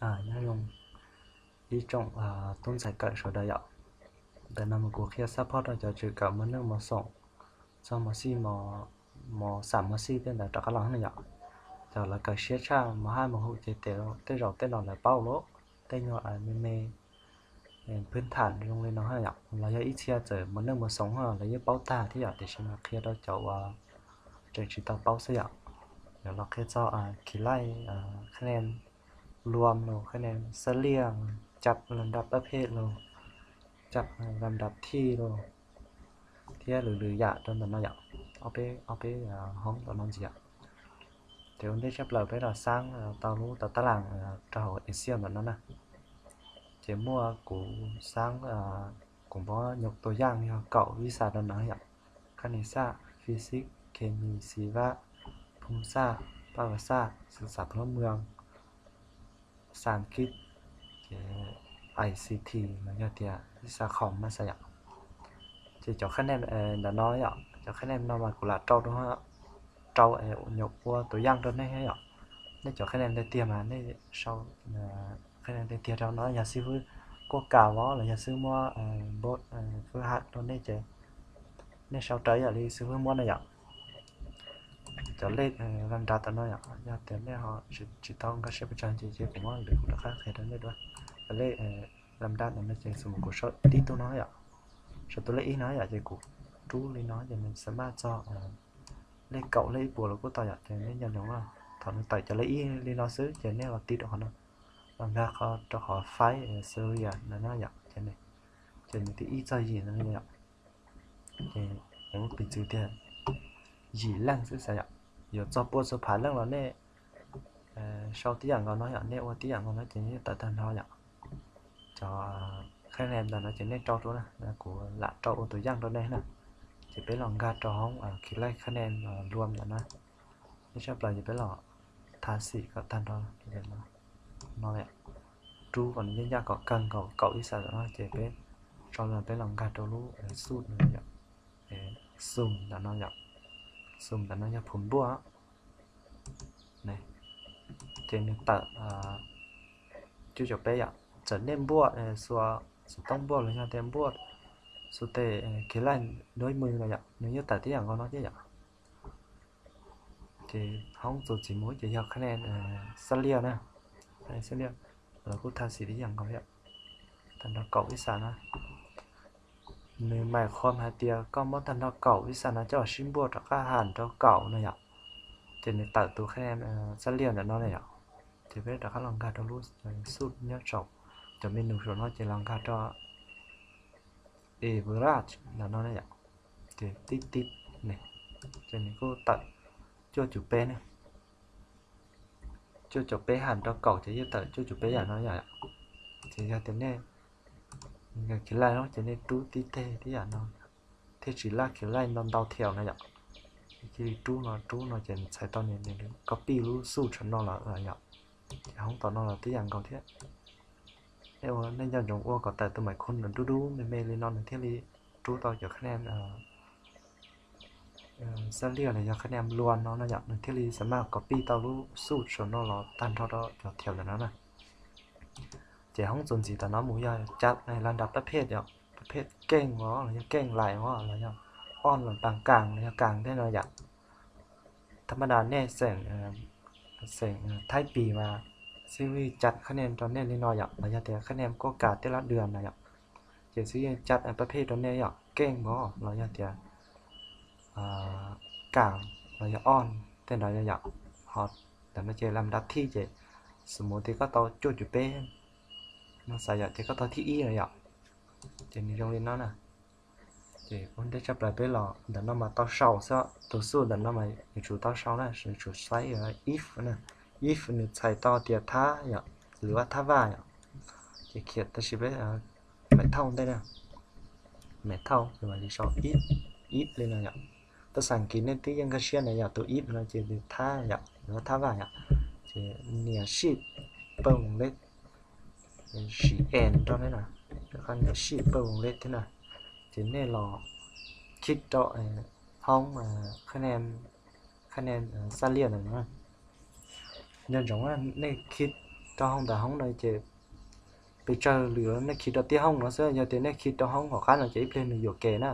Nyob zoo ib tsoom tub ntxhais kawm sawv daws yom. Ntawm no mas kuv qhia xab phob rau cov tseem kawm mos neej mos xoom, txog mos xij, mos xam mos xij tej ntawd rov qab los na yom. Cov lawv kawm siab tshaj mos haj mos hum ces tej zaum tej no lawv paub lawm, tej nyuag me me phwb tham zoo li no yom, los yog ib txhia txawm mos neej mos xoom los yeej paub tag thiab yom, tiam sis mas qhia rau cov uas tseem tsis tau paub xwb yom. Yuav los qhia txog khiv laij, khab nees luam los, khab nees xab liaj, cab lam dab pab phem los, cab lam dab thij los, thiab lwm lwm yam rau ntawm no yom. Ob peb, ob peb hoob ntawm no ntxiv yom. Ces ua ntej tshaj plaws peb los xaab tau lub tau tab lam rau hauv Excel ntawm no na. Ces muaj kuv xaab, kuv muab nyuam tua yaj yog kaum ib xas rau no yom. Khab nis xaj, physics, khes mis, xiv vaj, phoo xaj, paj vas xaj, xwm xam phab mws, xas kib, ces I C T los yog tias ib xas khoom mas xas yom. Ces cov khab nees ntawm no yom, cov khab nees no mas kuv lam rau, rau nyuam ua tua yaj rau nej yom. Nej cov khab nees tiag tiag mas nej sau khab nees tiag tiag rau no, yog xib fwb kuaj kas vov los yog xib fwb muab npau fwb ham rau nej ces nej sau raws ib yam li xib fwb muab na yom. Cov lej lam dab tom no yom, yog tias nej ho tsis tau nkag siab pes tsawg ces kuv muab lwm kuv rov qab qhia rau nej dua. Cov lej lam dab tom no ces xum kuv sau tib tug no yom, sau tus lej ib no yom, ces kuv rub li no ces nws xa maj txog lej kaum lej ib puas los kuj tau yom. Ces nej nco ntsoov thaum nws tawm cov lej ib li no xwb ces nej los tig rau qhov no, los nkag rau qhov faib serial no no yom, ces nws tig ib txog yim no yom. Ces piv txwv tias yim leej xwb xav yom, yuav txog pua txog phav leej los nej sau tib yam nkaus no yom, nej ua tib yam nkaus no ces yeej tawm tag nrho yom. Cov khab nees ntawm no ces nej rau rau na, kuv lam rau ua tus yaj rau nej na. Ces peb los nkag rau hoob khiv laij khab nees luam ntawm no. Ib tshaj plaws ces peb los tha xim kom tag nrho no, rub kom nws yeej ncaj kom kawg nkaus kaum ib xas no ces peb tso los peb los nkag rau lub xum no yom, xum ntawm no yom, xum ntawm no yog phuv npuaj. Ces nws tawm cuaj caum peb yom, txawm nej npuaj xua xov tooj npuaj los yog tias npuaj xua tes khiv laij duab mws no yom, nws yeej tawm tib yam nkaus no thiab yom. Ces hoob txuas ntxiv mus ces yog khab nees xab liaj na, xab liaj los kuj tha xim tib yam nkaus thiab, tag nrho kaum ib xas na. Nws mais qhuam hais tias koj muab tag nrho kaum ib xas no coj los sib npuaj rov qab ham rau kaum no yom, ces nws tawm tus khab nees xab liaj ntawm no na yom. Ces peb rov qab los nkag rau lub xum nyob saum cov menu saum no ces los nkag rau average ntawm no na yom. Ces tib tib ne, ces nws kuj tawm cuaj caum peb ne, cuaj caum peb ham rau kaum ces yeej tawm cuaj caum peb yam no yom. Ces yog tias nej khiv laij no ces nej rub tib teg tib yam no, thiaj tsis laj khiv laij ntau ntau thiaus na yom. Cia li rub no rub no ces txhais tau nws copy lub xum tsam no lawm yom. Ces hoob tom no los tib yam nkaus thiab. Nej ua nej nco ntsoov ua kom tawm tus mais khu dub dub me me li no nws thiaj li rub tau cov khab nees xab liaj los yog khab nees luam no no yom, nws thiaj li xa maj copy tau lub xum tsam no los tag nrho rau cov thiaus ntawm no na. Ces hoob txuas ntxiv tom no mus yog cav lam dab pab phem yom, pab phem keej os los yog keej lais os los yog on los pas kas los yog kas tej no yom. Thab maj das nej xeem, xeem Thaib Pis mas xib fwb cav khab nees rau nej li no yom, los yog tias khab nees kuaj kas tej lab dua no yom, ces xib fwb yeej cav pab phem rau nej yom, keej os los yog tias kas los yog on tej ntawd yom. Ho ntawm no ces lam dab thij ces xum mus tias koj tau cuaj caum peb no xav yom, ces koj tau thib ib no yom. Ces nws zoo li no na. Ces ua ntej tshaj plaws peb los ntawm no mas tau sau xwb, tus xum ntawm no mas yuav tsum tau sau na, yuav tsum saib if na. If nws txhais tau tias thab yom, lwm vaj thab vaj yom. Ces khiav tab sis peb mem thauj ntej na, mem thauj ces mam li sau if, if li no yom. Tus xas kiv nej twb yeej nkag siab na yom, tus if no ces lwm thab yom, lwm vaj thab vaj yom. Ces nias shift pawg voos lej, siv en rau nej na, nias shift pawg voos lej thiab na. Ces nej los khij rau hoob khab nees xab liaj ntawm no. Nco ntsoov nej khij rau hauv ntawm hoob no ces pes tsawg lwm nej khi rau tib hoob no xwb, yog tias nej khi rau hoob hauv qab no ces ib pliag nws yuam kev na.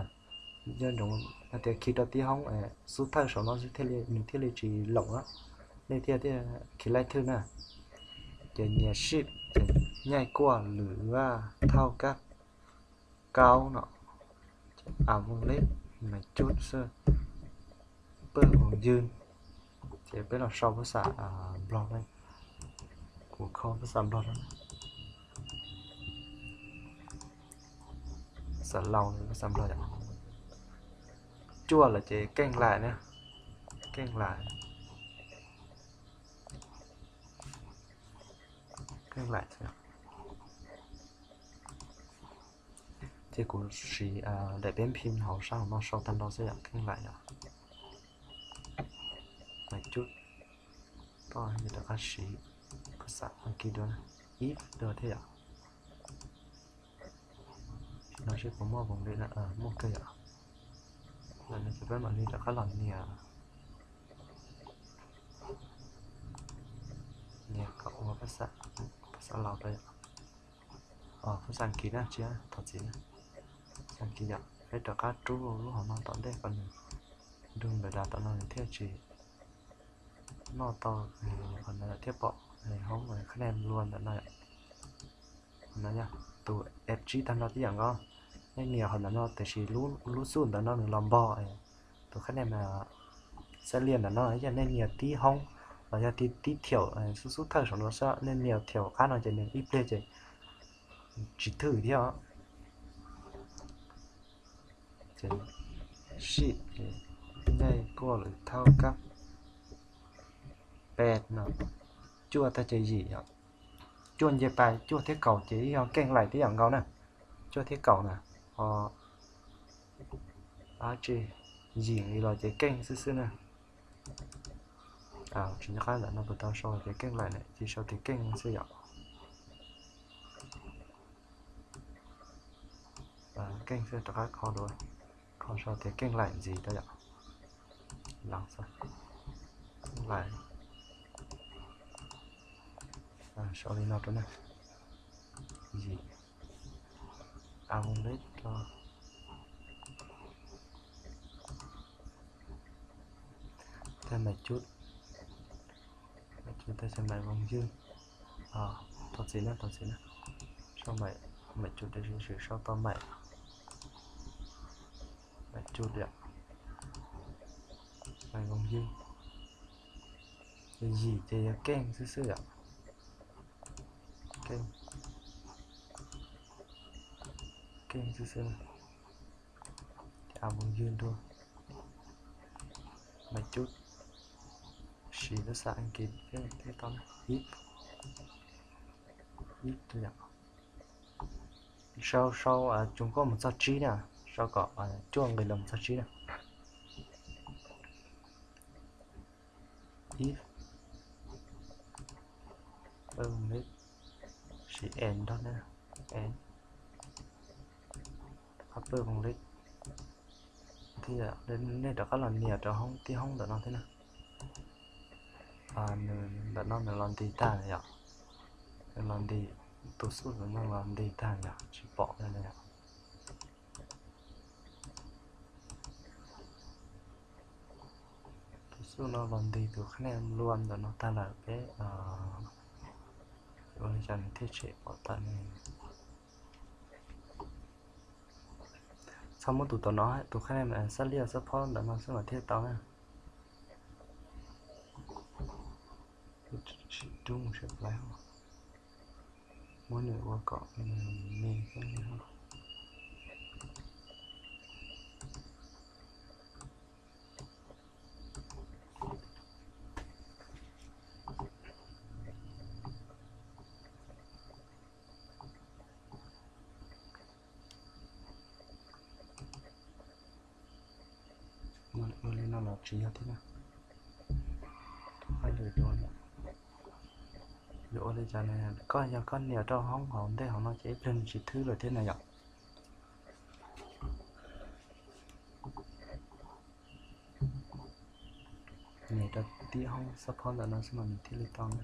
Nco ntsoov, yog tias khi rau tib hoob, xub thawj saum no xwb thiaj li, nws thiaj li tsis loom, nej thiaj, thiaj khi laij thwj na. Ces nyias sib ces nyaij kuaj lwm vaj thauj kab kaub no, a voos leb, mais cub xwb, pawg voos ywg. Ces peb los sau phab xav Nplog ne, kuv kho phab xav Nplog, xav laus phab xav Nplog yom. Cuaj lawm ces keej laim na, keej laim, keej laim. Ces kuv siv daim peb phim hauv sab hauv no sau tag nrho xwb yom, keej laim yom. Mas cub toj rov qab siv phab xav Askiv dua, if dua thiab yom. No seb puas muaj voos li, muaj kawg yom. Ntawm no ces peb mam li rov qab los nias, nias kom ua phab xav, phab xav laus rau yom. Phab xav Askiv na, tsis, thov txim na, phab xav Askiv yom. Peb rov qab rub lub hauv no tom ntej kom nws nrug npawg dav tom no nws thiaj tsis noj tau, qhov ntawd thiaj pom hoob khab nem lua ntawm no. Qhov no yog tus F tsib tag nrho tib yam nkaus, nej nias qhov ntawm no tiam sis lub xuj ntawm no nws los npog tus khab nem xab liaj ntawm no, yog nej nias tib hoob los yog tib, tib thiaum xub, xub thawj saum no xwb, nej nias thiaum qab no ces nws ib pliag ces tsis thwj thiab. Ces sib, nyaij kuaj lwm thauj kab pes no, cuaj tag ces yim yom. Cuaj nce pais, cuaj thiab kaum ces yog keej laim tib yam nkaus na. Cuaj thiab kaum na, ho dab tsi yim li los ces keej xwb xwb na. Tsis nco qab ntawm no puas tau sau tias keej laim ne, cia sau tias keej xwb yom. Keej xwb, rov qab kho dua, kho sau tias keej laim ntxiv rau yom. Laus xwb, keej laim. Sau li no rau na, yim, a voos leb rau, tag mais cub, mais cub tag mais voos ywg. Thov txim na, thov txim na, sau mais, mais cub tiam sis sau tau mais, mais cub yom, mais voos ywg. Ces yim ces yog keej xwb xwb yom. Keej, keej xwb xwb. Ces a voos ywg dua, mais cub, siv phab xav Askiv thiab tau, if, if yom. Sau, sau tsoos kuaj mus txog tsib na, sau kom cuaj nqis los mus txog tsib na. If, siv and nrog na, and, qhov pawg voos leb thiab, nej rov qab los nias rau hoob, tib hoob ntawm no thiab na. Nws ntawm no nws los nti tag yom, nws los nti, tus xuj ntawm no los nti tag yom, tsis pom li yom. Tus xuj no los nti tus khab nem lua ntawm no tag lawm peb ua li cas nws thiaj tshem pom tawm ne. Txhob muab tus tom no, tus khab nem xab liaj xab phob ntawm no xwb mas thiaj tau na. Tsis rub mus sab plawv, muab nws ua kom me me thiab li. Ua li no los tsis yog thiab na. Yuav ua li cas na, koj yog koj nias rau hoob hauv ntej hauv no ces ib pliag nws tsis thwb lawm thiab na yom. Nias rau tib hoob xab phob ntawm no xwb mas nws thiaj li tau na.